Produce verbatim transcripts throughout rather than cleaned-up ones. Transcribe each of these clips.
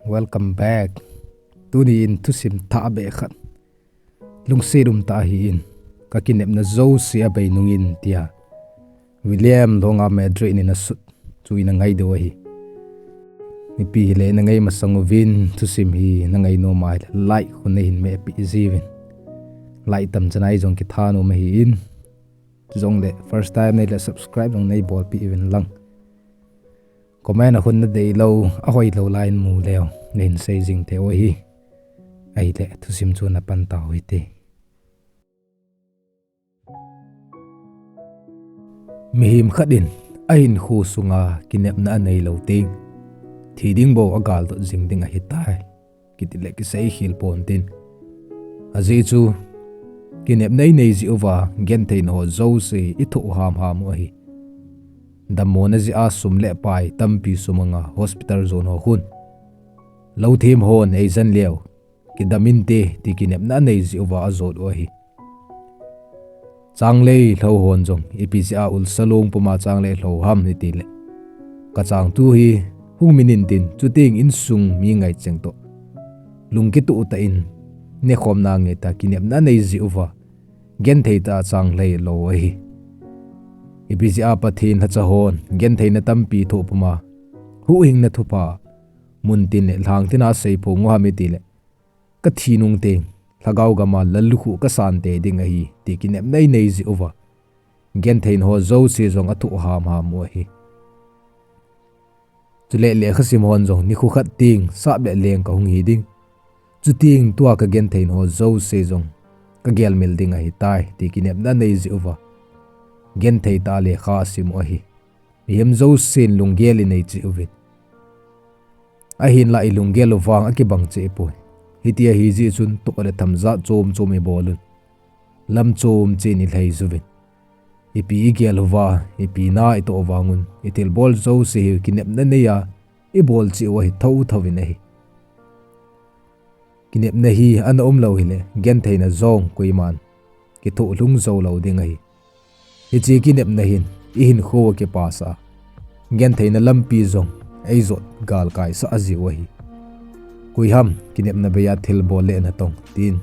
Welcome back. Tuni in thusim thah beh khat, lungset um tah ahi in, ka kinepna jouse abei nung in tia William Hlonga Madrid in asut chu ina ngai diu ahi. Mipi hile ina ngai masang uvin, thusim hi na ngai nom a hile like khu nahin meh peh jiuvin. Like tam chana ei jong kitha nom ahi in. Chujongle first time nei le subscribe jong nei bolpeh uvin lang. Comment a khun na deilou, ahoilou lai in mu leu, nahin sei jing thei u ahi. Ahile thusim chu na pan tau hite. Mihem khat in ahinkho sunga kinepna aneilou teng, thi ding bou agaldot jing ding ahitai, kiti le kisei khel ponte. Ajeh chu, kinepna inei jeh uva gentheina ho jouse ithoh hamham u ahi. Dammona jeh a sum le pai tampi sumanga hospital jon ho khun, lou them hon eijen leu, kidam inte ti kinepna anei jeh uva ajot u ahi. Changlei lhou hon jong ipi jeh a ulsa long puma changlei lhou ham itile, ka changtu hi hung min intin, chuteng insung mi ngaicheng toh lung kitoh tah in nekhomna ngei ta kinepna anei jeh uva genthei tah a changlei lou u ahi. Ipi jeh a Pathen lhacha hon gentheina tampi thoh puma huhhingna thupha muntin le lhangtin a seiphong u ham itile, ka thi nung teng lhagao gam a lallukhuh kasan tei ding ahi ti kinepna inei jeh uva gentheina ho jouse jong athoh hamham u ahi. Chule lekhasim hon jong nikho khat teng sap le leng kahung hi ding, chuteng tua ka gentheina ho jouse jong kagelmil ding ahitai ti kinepna anei jeh uva genthei tah a lekha asim u ahi. Mihem jousen lunggel inei cheh uvin, ahinla ilunggel u vang akibang cheh poi. Hiti ahi jeh chun toh le tham jat chom chom ibol un, lam chom cheh in ilhai juvin, ipi igel uva, ipi na itoh vang un, ithilbol jouse hi kinepna nei a ibol cheh u ahi thotho in ahi. Kinepna hi ana umlou hile gentheina jong koiman kithoh lhung jou lou ding ahi. Hiche kinepna hin ihinkho akipa sah a, gentheina lampi jong eijot galkai sah jiu ahi. Koiham kinepna bei a thilbol le natong tin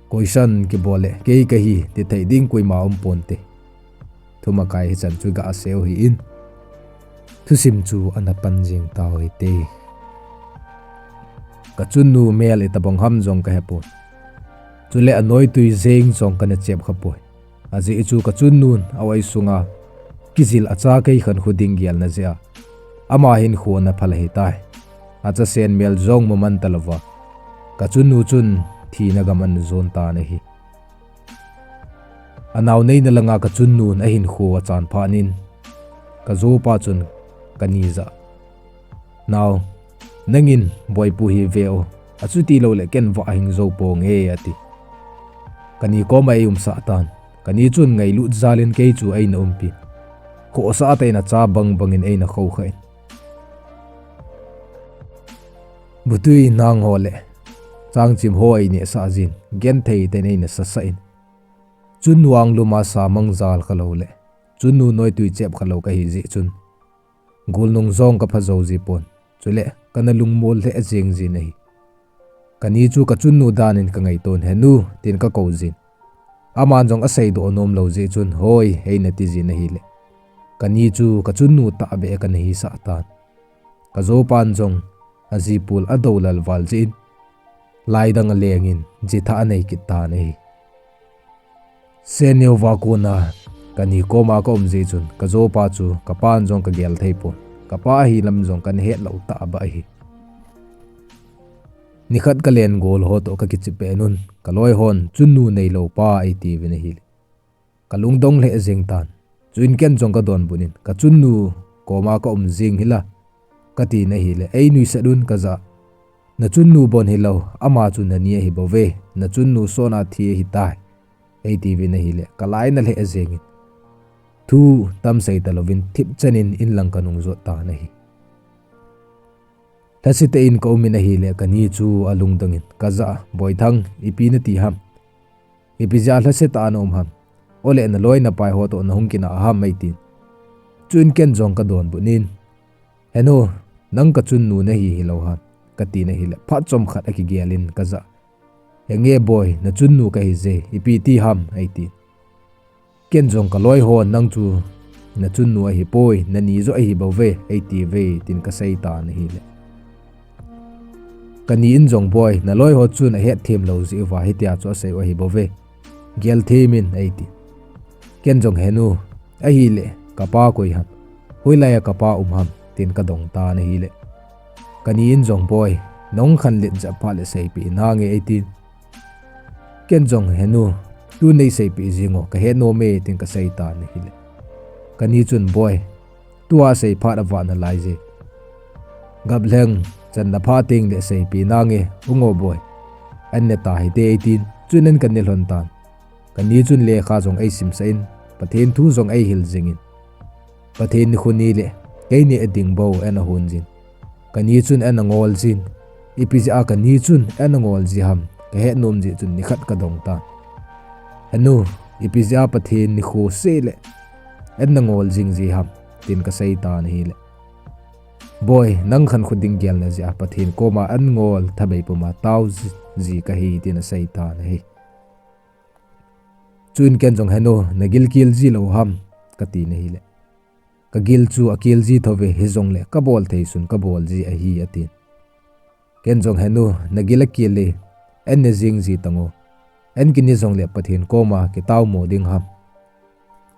question kibol le kei kahi ti thei ding koima um ponte. Thumakai hichan chu gasei u ahin, thusim chu ana pan jing tau hite. Ka chunnu mel itobang ham jong kahepon, chule anoitui jeng jong kana chep khapoi. Ajeh chu ka chunnun a-oi sunga kijil acha kei khankho ding gelna jeh a ama hinkho ana phal ahitai. Achasen mel jong mu man talouva, ka chunnu chun thina gam ana jon tan ahi. Anao neina langa ka chunnun ahinkho achan phat in, ka jopa chun kani jah a, nao, nangin boipu hi ve o, achuti loule ken vah hing jou ponge ati. Kani koma eiumsah tan, kani chun ngailut jal in kei chu eina umpi, khohsah tah in acha bang bangin eina khoukhah in, butui nang ho le changchim ho einehsah jin, genthei tah in eina sasah in, chunnu anglum a sa mang jal khalou le chunnu noitui chep khalou kahi jeh chun, golnung jong kapha jou jipon, chule kana lungmol lheh jeng jin ahi. Kani chu ka chunnu dan in kangaiton, henu, tin kakou jin, aman jong aseidoh nomlou jeh chun hoi eina ti jin ahile, kani chu ka chunnu tahbeh a kana hisah tan. Ka jopan jong ajipul adoulal val jeh in, laidang alengin jithah anei kit tan ahi. Senneo va kona kani koma kaum jeh chun ka jopa chu kapan jong kagel theipon, kapa ahi lam jong kana hetlou tahbeh ahi. Nikhat kalen gol ho toh kakichepeh un, kaloi hon chunnu neilou pa eitiuvin ahile, kalungdong lheh jeng tan. Chuin ken jong kadonbut in, ka chunnu koma kaum jeng hila, katin ahile, einuisat un kajah a, nachunnu bon hilou, ama chu nani ahibouve, nachunnu sona thi ahitai, eitiuvin ahile, kalainat lheh jengin, thu tam sei talouvin thipchan in inlang kanung jot tan ahi. Lhasetah in kaumin ahile, kani chu alungdong in kajah a, Boithang, ipi nati ham? Ipi jeh a lhasetah a naum ham? Ole naloi napai ho toh nahung kinah ham, eitin. Chuin ken jong kadonbut in, Henu, nang kachunnu nahi hilou ham, katin ahile, phat chomkhat akigel in kajah. Henge boi, nachunnu kahi je, ipi ti ham, eitin. Ken jong kaloi hon nang chu nachunnu ahipoi, nani joh ahi bouve, eitiuve, tin kaseitan ahile. Kani in jong boi, naloi ho chun ahetthem lou jeh uva hitia chu asei u ahi bouve. Gel them in, eiti. Ken jong, Henu, ahile, kapa koi ham, hoilai a kapa um ham, tin kadong tan ahile. Kani in jong, Boi, nahung khanlet jeh phat le seipeh nange, eitin. Ken jong, Henu, tu neiseipeh jing o, kahet nom e, tin kaseitan ahile. Kani chun, Boi, tua sei phat avah nalai je. Gaplheng channa phat tengle seipeh nange, hung o boi. An neta hite, eitin, chun an kane lhon tan. Kani chun lekha jong eisimsah in, Pathen thu jong eihil jingin. Pathen nikho nile, keini ading bou ana hon jin. Kani chun ana ngol jin. Ipi jeh a kani chun ana ngol ji ham, kahet nom jeh chun nikhat kadong tan. Henu, ipi jeh a Pathen nikho sehle ana ngol jing ji ham, tin kaseitan ahile. Boi, nang khankho ding gelna jeh a Pathen koma an ngol thabei puma tao ji, ji kahi, tin aseitan ahi. Chuin ken jong, Henu, nagil kel ji lou ham, katin ahile. Kagil chu akel ji thouve, hijongle kabol thei sun kabol ji ahi, atin. Ken jong, Henu, nagil akel e, an ne jing ji tango. An kine jongle Pathen koma kitao mo ding ham,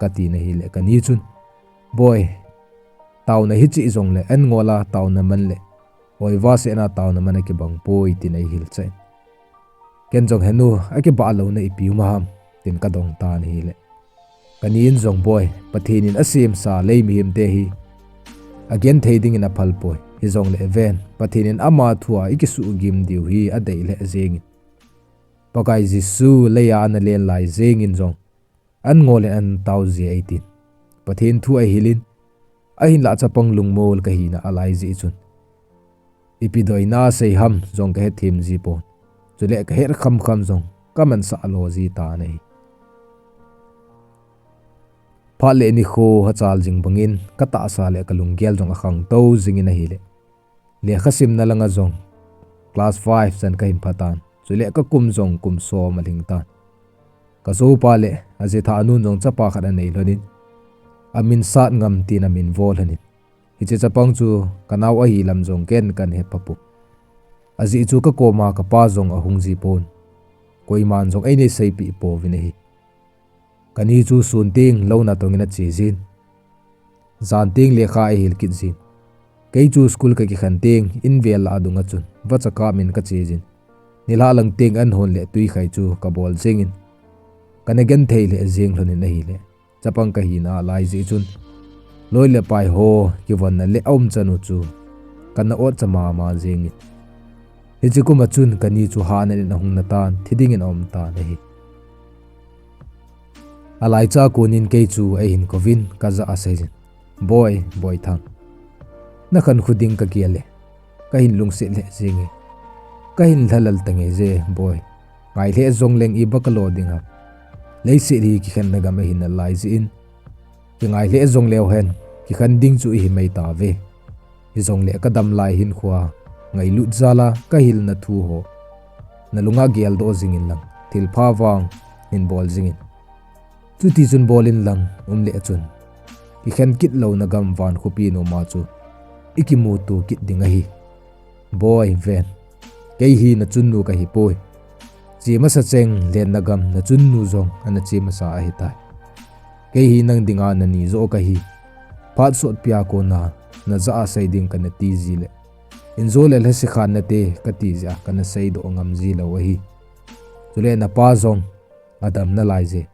katin ahile, kani chun, Boi, taona hiche jongle an ngol a taona man le oiva sehna taona man akibang poi, tin eihil chah in. Ken jong, Henu, akibah louna ipi um ham, tin kadong tan ahile. Kani in jong, Boi, Pathen in asemsa lei mihemte hi agenthei dingin aphal poi. Hijongle ven, Pathen in ama thu a ikisuhgim diu hi adei lheh jengin. Pakai Jesu lei a ana len lai jengin jong an ngol in an tao ji, eitin. Pathen thu ahil in, ahinlah chapang lungmol kahina alai jeh chun, ipi doina asei ham jong kahet them ji pon. Chule kahet khamkham jong kamansah lo ji tan ahi. Phat le nikho achal jing bangin katahsa le kalunggel jong akhangtou jingin ahile. Lekha simna langa jong class five chan kahin phatan. Chule kakum jong kum som alhing tan. Kajopa le ajitha anun jong chapa khat anei lhonin, amin Satngam tin amin vo lhonin, hiche chapang chu kanao ahi lam jong ken kahin hepha poi. Ajeh chu kakoma kapa jong ahung ji pon. Koiman jong einei seipeh pouvin ahi. Kani chu sun teng lou natongin ache jin. Jan teng lekha eihil kit jin. Kei chu school kakikhen teng in vel lah a dunga chun vacha kap in kache jin. Nilhah lang teng an hon le twikhai chu kabol jengin, kana genthei lheh jeng lhonin ahile. Chapang kahina alai jeh chun loi le pai ho kivonna le aumchan u chu kana otcha mama jengin. Hiche kuma chun kani chu hahnan in ahung natan, thi dingin aum tan ahi. Alaicha konin kei chu eihin kouvin kajah aseijin, Boi, Boithang, nakhankho ding kagel e, kahin lungset lheh jenge, kahin lhalal tange je, Boi. Ngai lheh jongleng iba kalo ding ham. Leiset hi kikhenna gam ahi nalai jeh in, kingai lheh jongleu hen, kikhen ding chu ihi mai tauve. Hijongle kadam lai hinkhoa ngailut jal a kahilna thu ho nalunga geldoh jingin lang, thilpha vang hin bol jingin. Chutichun bol inlang, umleh chun kikhen kit louna gam van khopi noma chu ikimuto kit ding ahi. Boi, ven, kei hi nachunnu kahipoi. Che masa cheng lenna gam nachunnu jong ana che masa ahitai. Kei hi nang dinga nani joh kahi. Phat sotpia kona najah a sei ding kana ti jile, injo le lhasekhan nate kati jeh a kana seidoh ngam jilou ahi. Chule napa jong adam nalai je.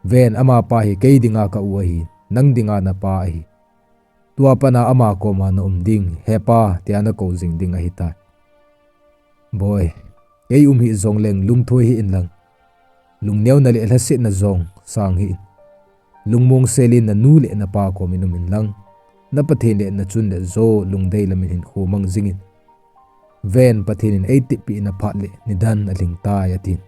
Ven, amapa hi kei dinga ka u ahi, nang dinga napa ahi. Tua patna ama koma naum ding, hepa, tia nakou jing ding ahitai. Boi, kei um hih jongleng lungthoi hih inlang, lungneona le lhasetna jong sang hih in. Lungmong selin nanu le napa komin um inlang, na Pathen le nachun le jo lungdei lamin hinkho mang jingin. Ven, Pathen in eiteppehna phat le nidan alhingtai, atin.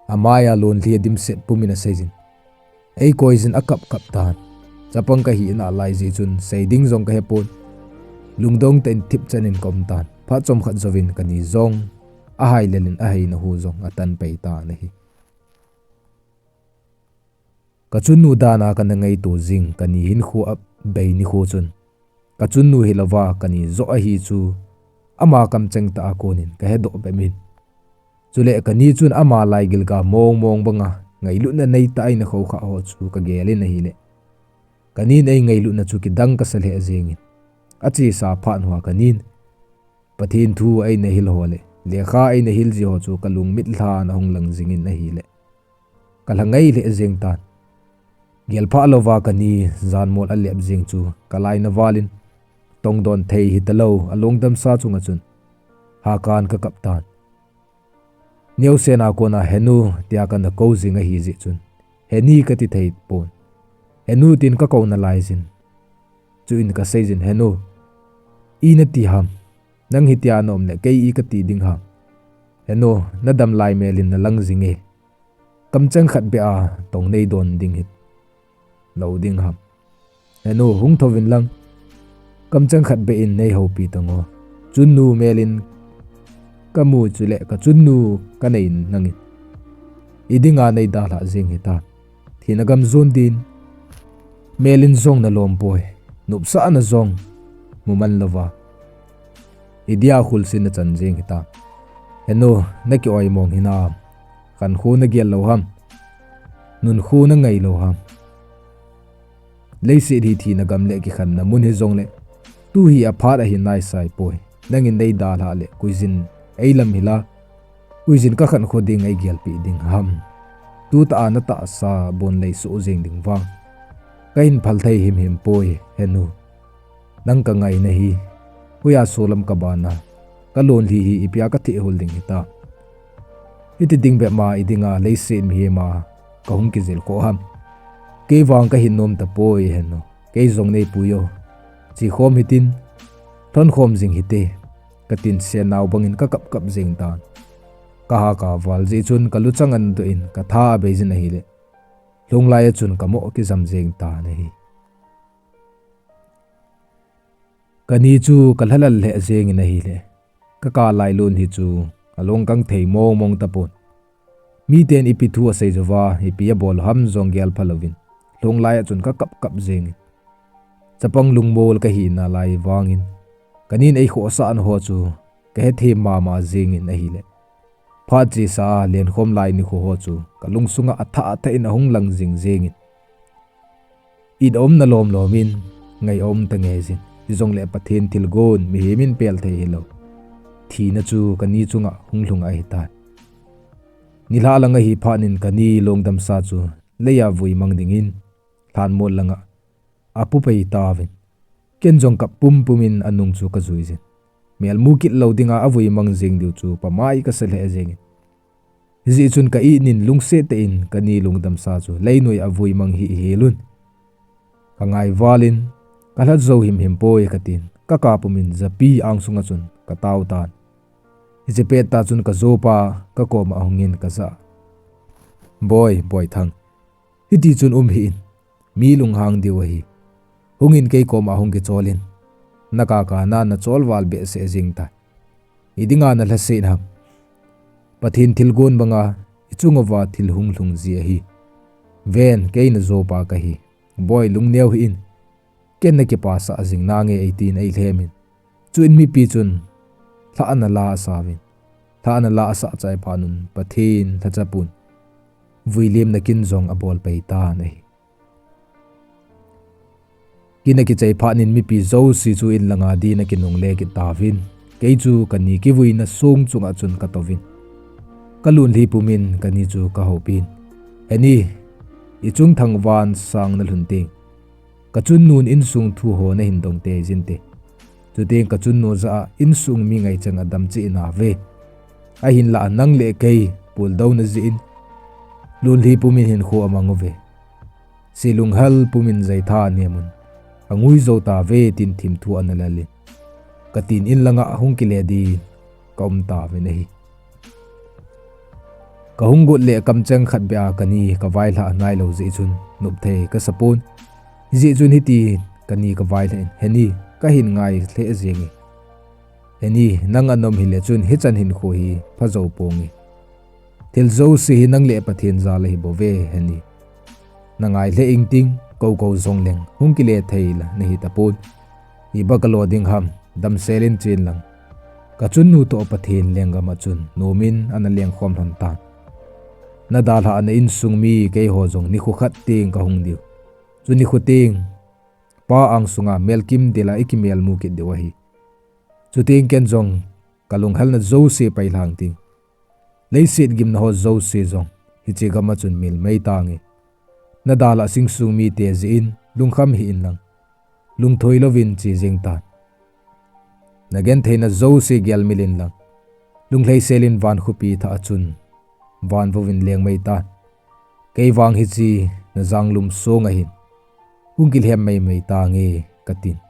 Amai a lonlhi adimset pumin aseijin. Eikoijin akap kap tan. Chapang kahi nalai jeh chun seiding jong kahepon. Lungdong tah in thipchan in kaum tan. Phat chomkhat jouvin kani jong ahailel in aheina hu jong atan pei tan ahi. Kachunnu dan a kana ngaito jing kani hinkho abei nikho chun, kachunnu hilouva kani joh ahi chu ama kamcheng tah a konin kahedoh bep in. Chule kani chun ama laigil ga mong mong banga ngailutna neitah a eina khoukhah ho chu kagel in ahile, kanin eingailutna chu kidang kasa lheh jengin. Achesa phat hoa kanin Pathen thu eina hil ho le lekha eina hil ji ho chu kalung mitlhan ahung lang jingin ahile, kalha ngai lheh jeng tan. Gelphah louva kani janmol alep jeng chu kalaina valin, tongdon thei hitalou alongdamsa chunga chun hakan kakap tan. Neosen a kona Henu tia kana kou jing ahi jeh chun, Heni kati thei pon. Henu tin kakou nalaijin. Chuin kaseijin, Henu, i nati ham? Nang hitia naum le kei i kati ding ham? Henu, nadam lai melin nalang jinge. Kamcheng khat beh a tong neidon ding hit lou ding ham? Henu, hung thouvin lang. Kamcheng khat beh in neihoupi tango. Chunnu melin kamu chule kachunnu kanei nangin, idinga neidalhah jeng hita. Thina gam jon din, melin jong nalom poi, nopsahna jong muman louva, idia khulsin nachan jeng hita. Henu, naki oimong hinam? Khankho nagel lou ham? Nunkho nangai lou ham? Leiset hi thina gam le kikhenna mun hijongle, tu hi aphat ahi naisai poi. Nangin neidalhah le koijin eilam hila, koijin kakhankho ding eigelpeh ding ham? Tutah a natahsa bon leisoh jeng ding vang kahin phal thei himhim poi, Henu. Nang kangaina hi, hoiya solam kabana, kalonlhi hi ipia kathehhol ding hita? Hiti ding bep ma idinga leiset mihem a kahung kijil khoh ham? Kei vang kahin nom tapoi, Henu. Kei jong neipui o. Chekhom hitin, lhonkhom jing hite, katin sennao bangin kakap kap jeng tan. Kahaka val jeh chun kaluchang anadoh in katha abeijin ahile, lhunglai a chun kamoh kijam jeng tan ahi. Kani chu kalhalal lheh jengin ahile, kakap lai lonlhi chu alongkang thei mong mong tapon. Miten ipi thu asei jouva, ipi abol ham jong gelpha louvin, lhunglai a chun kakap kap jengin. Chapang lungmol kahi nalai vangin, kanin eikhohsahna ho chu kahethem mama jengin ahile, phat chesa a lenkhom lai nikho ho chu kalungsunga athah athah in ahung lang jing jengin. It aumna lom lomin, ngai aum ta ngeijin, hijongle Pathen thilgon mihem in pel thei hilou thina chu kani chunga hung lhung ahitai. Nilhah lang ahi phatnin kani longdamsa chu leiya vui mang dingin, lhanmol langa apu pei tauvin. Ken jong kap pumpumin anung chu kajuijin. Melmu kit lou dinga avui mang jeng diu chu pamai kasa lheh jengin. Hijeh chun ka-it nin lungset tah in kani lungdamsa chu leinoi avui mang hih helun. Kangai valin, kalhat jou himhim poi katin, kakap pumin japi angsunga chun katao tan. Hiche pettah chun kajopa kakoma ahungin kajah, Boi, Boithang, hitichun um hih in, mi lunghang diu ahi. Hungin kei koma hung kicholin, nakakana nachol val behseh jeng tai. Idinga nalhaset ham? Pathen thilgon banga ichung uva thil hung lhung ji ahi. Ven, kei najopa kahi. Boi, lungneo hih in. Ken nakipasah jing nange eitin eilhemin. Chuin mipi chun lhah ana la asauvin. Lhah ana la asah chai phatnun Pathen lhachapun vuilimna kin jong abol pei tan ahi. Kin akichai phatnin mipi jouse chu inlanga din akinungle kit tauvin. Kei chu kani kivuina song chunga chun katouvin, kalunlhi pumin kani chu kahoupin, Heni, ichung thangvah sang nalhun teng, kachunnun insung thu ho nahin dong teijin te. Chuteng kachunnu jah a insung mi ngaichang adam cheh nauve. Ahinlah nang le kei puldouna jeh in lunlhi pumin hinkho amang uve. Selunghel pumin jaitha anemun, angui jou tauve tin thimthu ana lelin, katin inlanga hung kile din kaum tauvin ahi. Kahung got le kamcheng khat beh a kani kavailhah nailou jeh chun nopthei kasapon. Hijeh chun hiti kani kavailhah in, Heni, kahin ngai lheh jenge. Heni, nang anom hile chun hichan hinkho hi phajou ponge. Thil jouse hi nang le Pathen jal ahi bouve, Heni. Nangai lheh ingting, kou kou jongleng hung kile thei la nahi tapon. Iba kalo ding ham, damsel in chen lang. Kachunnu toh Pathen lenggam a chun nomin ana lengkhom lhon tan. Nadalhah a na insung mi keiho jong nikho khat teng kahung diu. Chu nikho teng, Pa angsunga melkimdel a ikimelmu kit diu ahi. Chuteng ken jong kalunghelna jouse pailhang ting. Leiset gimna ho jouse jong hiche gam a chun milmei tange. Nadalhah a insung mite jeh in lungkham hih inlang, lungthoi louvin che jeng tan. Nagentheina jouse gelmil inlang, lunglheisel in van khopi thah a chun van vouvin lengmei tan. Kei vang hiche najanglum song ahin hung kilhem meimei tange, katin.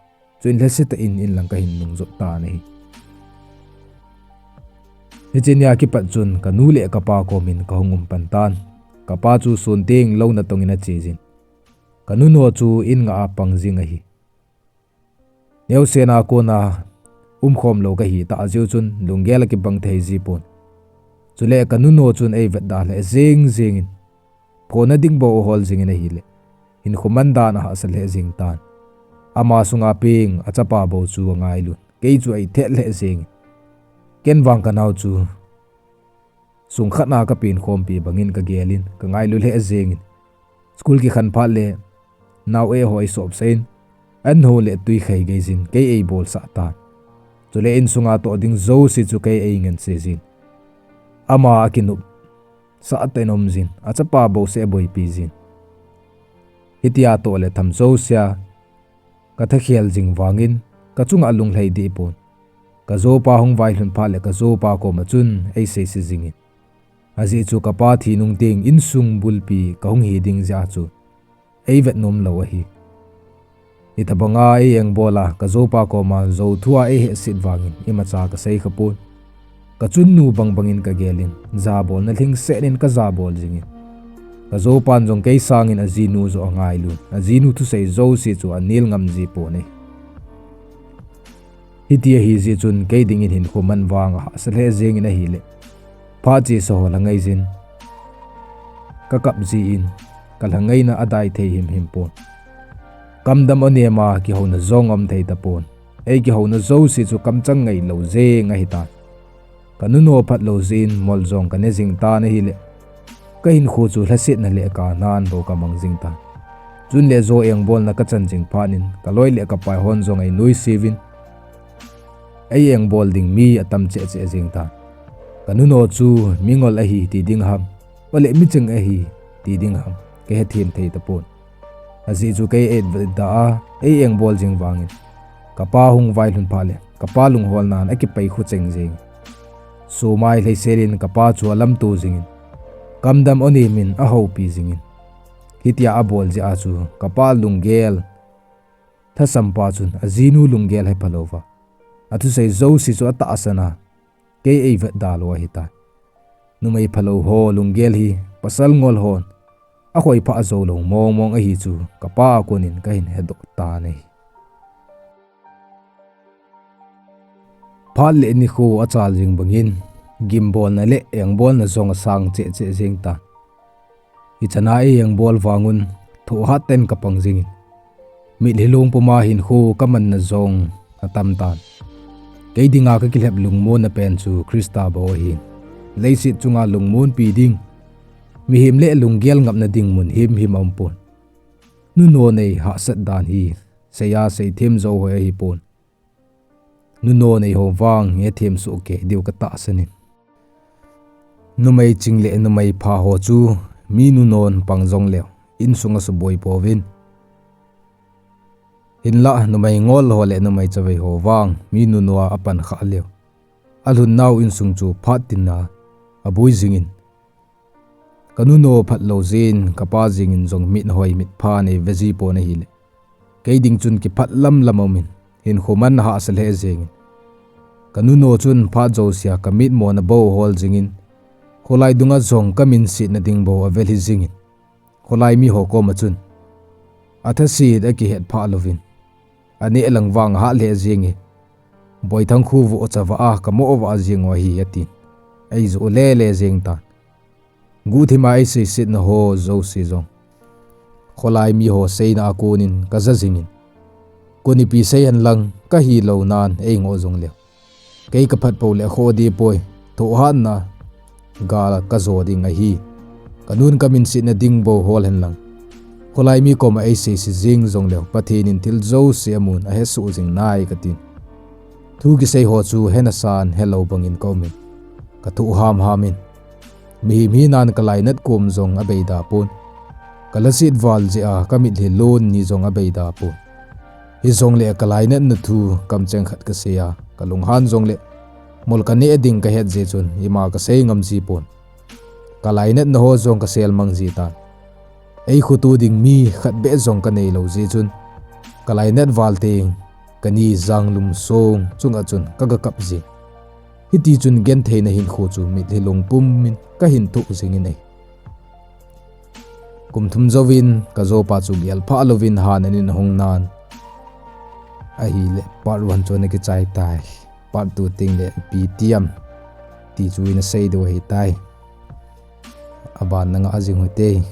Chuin lhase tah in inlang kahin nungjot tan ahi. Hiche nia kipat chun kanu le kapa komin kahung um pan tan. Kapa chu sun teng lou natong in ache jin, kanuno chu in ngah a pang jing ahi. Neosen a kona umkhom lou kahi tah jeh u chun lunggel akibang thei jipon. Chule kanuno chun eivetda lheh jeng jeng in, phona ding bou ahol jingin ahile, hinkho man dan ahahsa lheh jeng tan. Ama sunga peng achapa bou chu angailut, kei chu eithet lheh jengin. Ken vang kanao chu sungkhat a kapenkhompi bangin kagelin, kangailu lheh jengin. School kikhen phat le nao eh ho eisopsah in, an ho le twikhai geijin kei eibolsah tan. Chule insunga toh ding jouse chu kei eingense jin. Ama akinopsah tah in aum jin, achapa bouseh aboipi jin. Hitia toh le tham jousea kathakhel jing vangin kachunga lunglhai deh pon. Kajopa hung vailhun phat le kajopa koma chun eiseise jingin. Ajeh chu kapa thi nung teng insung bulpi kahung hi ding jeh a chu eivet nom lou ahi. Hitobanga eiengbol a kajopa koma jou thua eihehset vangin imacha kasei khapon. Kachunnu bangbangin kagelin, jabolna lhingset in kajabol jingin. Kajopan jong kei sangin ajinu joh angailun, ajinu thusei jouse chu anel ngam jipon e. Hiti ahijeh chun kei dingin hinkho man vang ahahsa lheh jengin ahile, phat chesa ho lhangai jin kakap jin, kalhangaina adai thei himhim pon. Kamdam anema kihouna jong aum thei tapon. Eikihouna jouse chu kamchang ngailou jeng ahitan. Kanuno phatlou jeh in mol jong kane jing tan ahile, kahinkho chu lhasetna le kanan bou kamang jing tan. Chun le jo engbolna kachan jing phat in kaloi le kapai hon jong einuisevin, eiengbol ding mi atam cheh cheh jeng tan. Kanuno chu mingol ahi ti ding ham, ole miching ahi ti ding ham, kahethem thei tapon. Ajeh chu kei eivetda a eiengbol jing vangin, kapa hung vailhun phat le kapa lungholnan akipai khucheng jeng. Sumai lhaiselin kapa chu alamto jingin, kamdam anemin ahoupi jingin. Hitia abol jeh a chu kapa lunggel lhasampa chun ajinu lunggel hephalouva, athusei jouse chu atahsan a, kei eivetda lou ahitai. Numei phalou ho lunggel hi pasal ngol hon akhoiphah joulou mong mong ahi chu kapa a konin kahin hedoh tan ahi. Phat le nikho achal jing bangin, gimbolna le engbolna jong asang cheh cheh jeng tan. Hichana eiengbol vangun thohhat tah in kapang jingin, mitlhi long puma hinkho kamanna jong atam tan. Kei dinga kakilhep lungmonna pen chu Christa bou ahin, leiset chunga lungmonpi ding, mihem le lunggel ngapna ding mun himhim aumpon. Nuno nei hahsat dan hi seiya seithem jou hoi ahipon. Nuno neiho vang hethem soh kei diu katahsan in. Numei ching le numei pha ho chu mi nunon pang jongleu insunga suboi pouvin, hinlah numei ngol ho le numei chavei ho vang mi nunoa apan khah leu, alhunnau insung chu phat tina aboi jingin, kanuno phatlou jeh in kapa jengin jong mit hoi mit pha neive jipon ahile, kei ding chun kiphat lamlam aumin, hinkho man ahahsa lheh jengin. Kanuno chun phat jousea kamitmona bou hol jingin, Kholai dunga jong kamin setna ding bou avel hi jingin, kholai miho koma chun athaset akihet phah louvin, aneh lang vang ahat lheh jenge, Boithang khu vohcha vah a kamoh vah jeng u ahi, atin. Eijoh lele jeng tan. Guhthima eiseisetna ho jouse jong kholai miho seina a konin kaja jingin, kon ipi seihen lang kahilou nan eingoh jongleu, kei kaphatpou le akhoh dipoi, thohhatna gal kajo ding ahi. Kanun kamin setna ding bou hol hen lang, kholai mi koma eiseiset jeng jongleu Pathen in thil jouse amun ahesoh jing nai, katin. Thu kisei ho chu hena san helou bangin kaumin, kathoh hamham in. Mihem hinan kalainat kom jong abeida pon, kalaset val jeh a kamitlhi lon ni jong abeida pon. Hijongle kalainatna thu kamcheng khat kasei a kalunghan jongle, mol kaneh ding kahet jeh chun ima kasei ngam ji pon. Kalainatna ho jong kasel mang ji tan. Eikhoto ding mi khat beh jong kaneilou jeh chun, kalainat val teng kani janglum song chunga chun kaga kap jin. Hitichun gentheina hinkho chu mitlhi lungpum in kahin thoh jingin ahi. Kum thum jouvin kajopa chu gelphah louvin hananin ahung nan, ahile part one chu ana kichai tai. Part two tengle ipi ti am ti chu ina sei diu ahitai. Aban na ngah jing uhite.